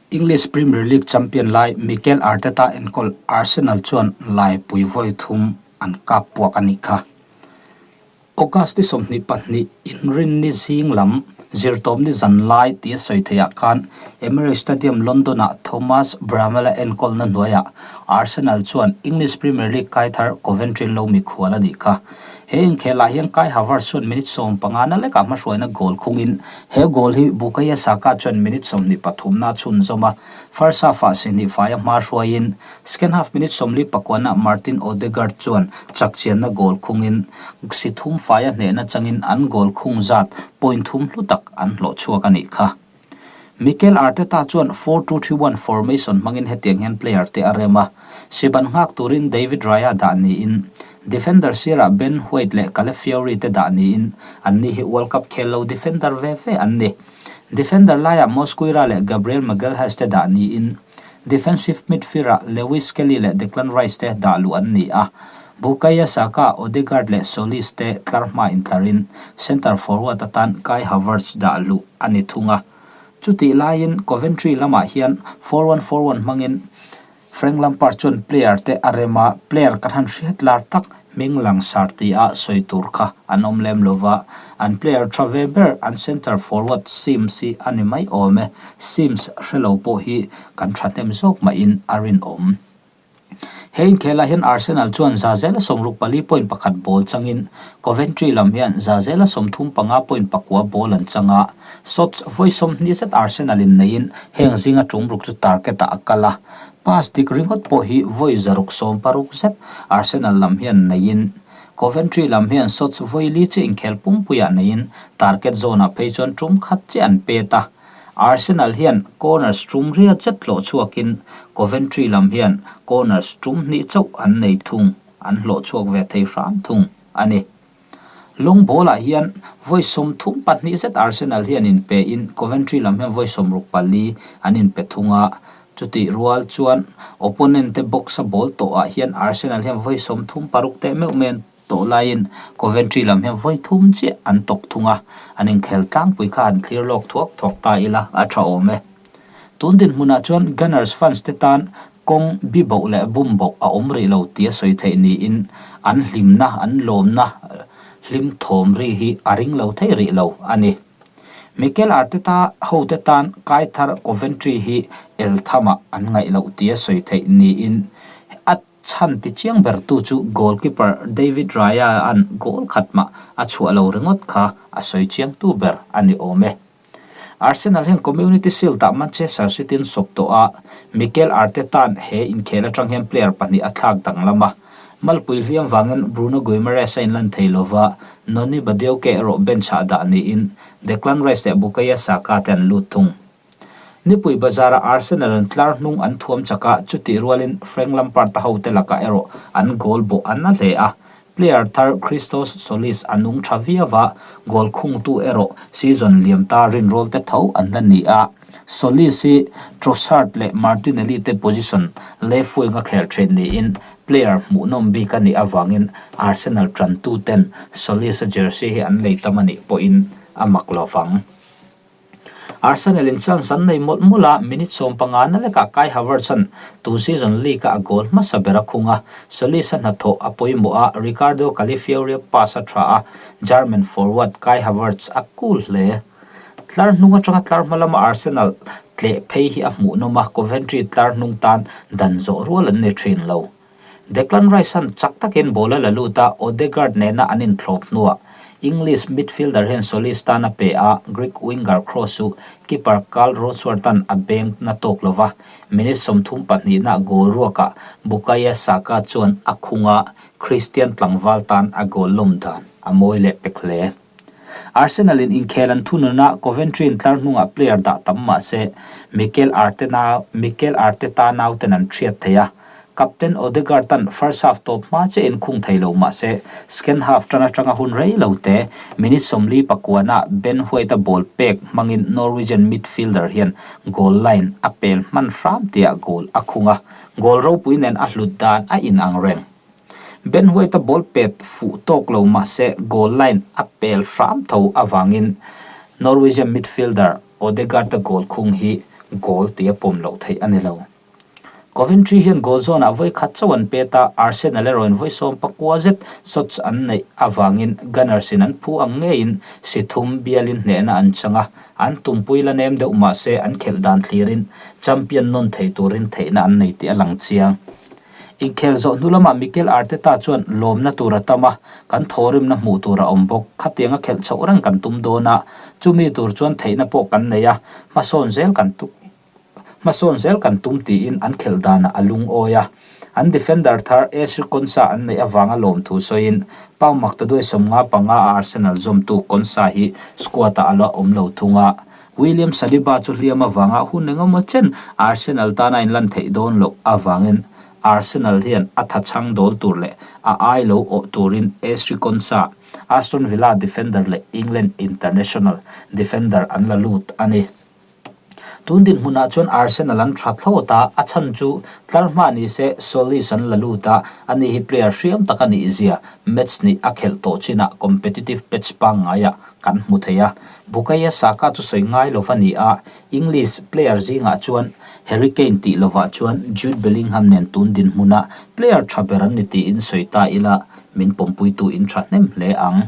English Premier League champion lai Mikel Arteta enkawl Arsenal chuan laipui vawi thum an kap puak a nih kha. August ni 22 inrinni zing lam zirtawpni zan lai tia sawi theihah khan Emirates Stadium, London-ah Thomas Bramwell-a enkawlna hnuaiah Arsenal chuan English Premier League kai thar Coventry lo mikhual a nih kha. He inkhelah hian Kai Havertz chuan minute 15 na lekah hmahruaina goal khungin he goal hi Bukayo Saka chuan minute 23 na chhunzawm a, first half-ah sihnih faia hma hruaiin second half minute 49 ah Martin Odegaard chuan chakchianna goal khungin si thum faia hnehna changin an goal khung zat point thum hlu tak an hlawh chhuak a nih kha. Mikel Arteta chuan 4-2-3-1 formation hmangin hetiang hian player te a rem a, siban nghak turin David Raya dah niin defender sirah Ben White leh Calafiori te dah niin anni hi World Cup khel lo defender ve ve an ni. Defender laiah Mosquera leh Gabriel Magalhaes te dah niin defensive midfield-ah Lewis Skelly leh Declan Rice te dah luh an ni a. Bukayo Saka, Odegaard leh Solis te tlar hma intlarin centre forward atan Kai Havertz dah luh a ni thung a. Chutih laiin Coventry lamah hian 4-1-4-1 hmangin Frank Lampard chuan player te a rem a, player kan han hriat lar tak hming langsar tia sawi tur kha an awm lem lo va, an player tha ve ber an centre forward Sims hi a ni mai awm e, Sims hre lo pawh hi kan thahnem zawk mahin a rinawm. He inkhelah hian Arsenal chuan za zela 64 point pakhat ball changin Coventry lam hian za zela 35 point pakua ball an chang a, shots vawi 20 zet Arsenal in neiin heng zinga tum ruk chu target ah a kal a, pass dik ringawt pawh hi vawi 160 zet Arsenal lam hian neiin Coventry lam hian shots vawi li chi inkhel pumpuiah neiin target zone ah phei chuan tum khat chiah an pet a. Arsenal hian corners tum riat zet hlawh chhuakin Coventry lam hian corners tum hnih chauh an nei thung, an hlawh chhuak ve thei hram thung a ni. Long ball-ah hian vawi 32 zet Arsenal hian inpein Coventry lam hian vawi 64 an inpe thung a, chutih rual chuan opponent te box-a ball tawhah hian Arsenal hian vawi 36 teh meuh mai an tawh laiin Coventry lam hian vawi thum chiah an tawk thung a, an inkhel tlangpui kha han thlir lawk thuak thuak ta ila a tha awm e. Tun dinhmunah chuan Gunners fans te tan kawng bi boh leh bum boh a awm rih lo tia sawi theih niin an hlimna, an lawmna hlim thawm ri hi a ring lo thei rih lo a ni. Mikel Arteta hote tan kai thar Coventry hi el thamah an ngaih loh tia sawi theih niin a Chhan ti chiang bertu chu goalkeeper David Raya-a'n goal khat mah a chhuah lo ringawt kha a sawi chiangtu ber a ni awm e. Arsenal hian Community Shield-ah Manchester City an sawp tawh a, Mikel Arteta-a'n he inkhel atang hian player pahnih a thlak danglam a. Malpui hliam vangin Bruno Guimaraes a inlan thei lova, Noni Madueke erawh bench-ah dah niin Declan Rice leh Bukayo Saka te an lut thung. Nipui bazara Arsenal an tlar hnung an thuam chak a, chutih rualin Frank Lampard-a hote lakah erawh an goal bawh a na hle a. Player thar Christos Solis a nung tha viau a, goal khungtu erawh season liam ta rinrawl te tho an la ni a. Solis hi Trossard leh Martinelli te position left wing a khel thin niin player hmuhnawm bik a nih avangin Arsenal tantuten Solis-a jersey hi an lei tam a nih pawhin a mak lo vang. Arsenal in chance an nei mawlh mawlh a, minute 15 na lekah Kai Havertz-a'n tun season league-a a goal hmasa ber a khung a, Solis-a hnathawh a pawimawh a, Riccardo Calafiori pass a tha a, German forward Kai Havertz a cool hle. Tlar hnung atanga tlar hma lama Arsenal tleh phei hi a hmuhnawm a, Coventry tlar hnung tan dan zawh rual an ni thin lo. Declan Rice-a'n chak takin ball a la lut a, Odegaard nena an inthlawp hnuah English midfielder hian Solis tan a pe a, Greek winger Kroos chu keeper Carl Rochworth-a'n a beng na tawk lo va, minute 32 nah goal ruakah Bukayo Saka chuan a khung a, Christian tlangval tan a goal lawm dan a mawi leh pek hle. Arsenal in inkhel an thunun a, Coventry in tlar hnungah player dah tam mah se Mikel Artena Mikel Arteta nauten an thiat thei a, captain Odegaard an first half tawp hma che in khung thei lo mah se second half tan atanga hun rei lo te minute 49 ah Ben White a ball pek hmangin Norwegian midfielder hian goal line a pel hman hram tia goal a khung a, goal ropui nen a hlut dan a inang reng. Ben White-a ball pet fuh tawk lo mah se goal line a pel hram tho avangin Norwegian midfielder Odegaard-a goal khung hi goal tia pawm loh theih a ni lo. Coventry hian goal zawnah vawi khat chauh an pet a, Arsenal erawhin vawi 19 zet shots an neih avangin Gunners in an phu ang ngeiin si thum bialin hnehna an chang a, an tumpui la nem deuh mah se an khelh dan thlirin champion nawn thei turin theihna an nei tih a lang chiang. Inkhel zawh hnu lamah Mikel Arteta chuan lawmna tur a tam a, kan thawrimna hmuh tur a awm bawk. Khatianga khelh chhoh reng kan tum dawn a, chumi tur chuan theihna pawh kan nei a, hmasawn zel kan tum hmasawn zel kan tum tiin an khelh danah a lungawi a. An defender thar Ezri Konsa an neih avanga lawmthu sawiin Pau Maktaduai 55 a Arsenal zawmtu Konsa hi squad-ah a la awm lo thung a. William Saliba chu hliam avanga hun engemaw chen Arsenal tana inlan theih dawn loh avangin Arsenal hian a thachhang dawl tur leh a ai lo awh turin Ezri Konsa, Aston Villa defender leh England international defender an la lut a ni. Tun dinhmunah chuan Arsenal an tha thlawt a, a chhan chu tlar hma ni se Solis an la lut a, ani hi player hriam tak a nih zia match nih a khelh tawh chinah competitive patch pangngaiah kan hmu thei a. Bukayo Saka chu sawi ngai lova ni a, English player zingah chuan Harry Kane tih lovah chuan Jude Bellingham nen tun dinhmuna player tha ber an ni tiin sawi ta ila min pawmpuitu in tha hnem hle ang.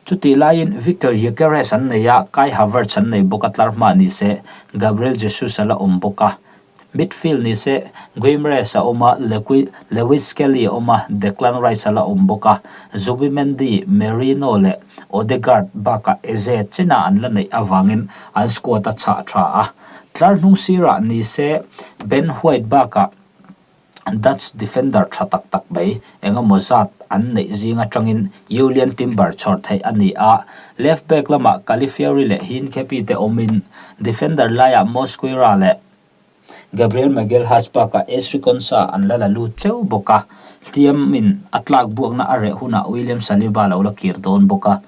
Chutih laiin Victor Gyokeres an nei a, Kai Havertz an nei bawk a tlar hma ni se Gabriel Jesus a la awm bawk a. Midfield ni se Guimaraes a awm a, Lewis Skelly a awm a, Declan Rice a la awm bawk a, Zubimendi, Merino leh Odegaard bakah Eze chena an la neih avangin an squad a chhah tha a. Tlar hnung sirah ni se Ben White bakah Dutch defender tha tak tak mai eng emaw zat an neih zing atangin Julian Timber chhawr theih a ni a. Left back lamah Calafiori leh Hincapié te awmin defender laiah Mosquera leh Gabriel Magalhaes bakah Ezri Konsa an la la lut cheu bawk a. Hliamin a tlak buakna a reh hunah William Saliba lo la kir dawn bawk a.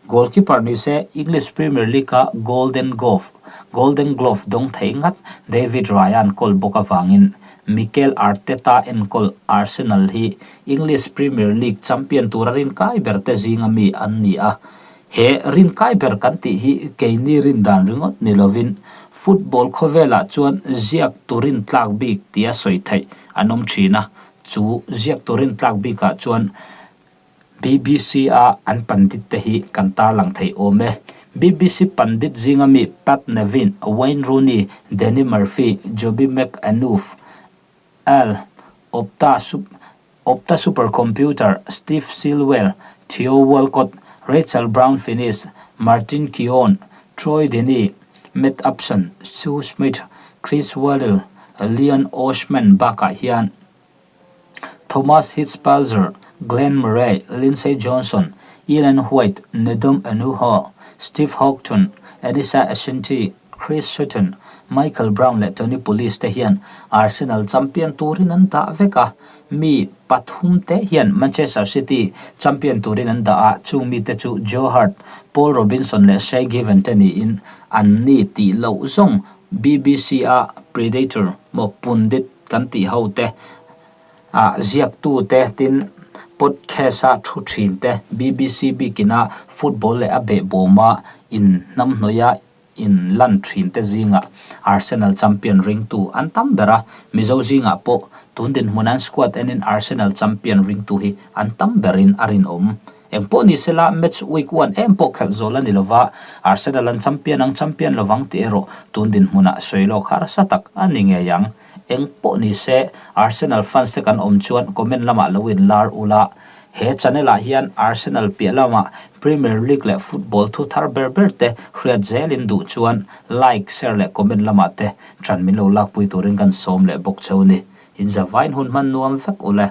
Goalkeeper ni se English Premier League-a Golden Glove Golden Glove dawng thei ngat David Raya-a'n kawl bawk avangin Mikel Arteta enkawl Arsenal hi English Premier League champion tura rinkai berte zinga mi an ni a. He rinkai ber kan tih hi keini rindan ringawt ni lovin football khawvelah chuan ziak turin tlak bik tia sawi theih an awm thin a, chu ziak turin tlak bikah chuan BBC-a an pandit te hi kan tarlang thei awm e. BBC pandit zinga mi Pat Nevin, Wayne Rooney, Danny Murphy, Jobi McAnuff, Al, Opta Opta Supercomputer, Steve Stilwell, Theo Walcott, Rachel Brown-Finnis, Martin Keown, Troy Deeney, Matt Upson, Sue Smith, Chris Waddle, Leon Osman bakah hian Thomas Hitzlsperger, Glenn Murray, Lindsay Johnson, Ian White, Nedum Onuoha, Steve Houghton, Anissa Ashanti, Chris Sutton, Michael Brown leh Tony Pulis te hian Arsenal champion turin an dah vek a, mi pathum te hian Manchester City champion turin an dah a, chung mite chu Joe Hart, Paul Robinson leh Shay Given te niin an ni tih loh zawng BBC-a Predator maw pundit kan tih ho te, ah ziaktu te tin podcast a thu thin te, BBC bikin a football leh a behbawm a in hnamhnawih a in lan thin te zingah Arsenal champion ringtu an tam ber a, Mizo zingah pawh tun dinhmun an squad enin Arsenal champion ringtu hi an tam berin a rinawm. Engpawh ni sela match week one em pawh khelh zawl a ni lova, Arsenal an champion ang champion lovang tih erawh tun dinhmunah sawi lawk harsa tak a ni ngei ang. Engpawh ni se Arsenal fans te kan awm chuan comment lamah lo in lar ula, he channel ah hian Arsenal piah lamah Premier League leh football thu thar ber ber te hriat zelin duh chuan like, share leh comment lamah te ṭan min lo lakpui turin kan sawm leh bawk cheu ni. Inzavain hun hman nuam vek ule.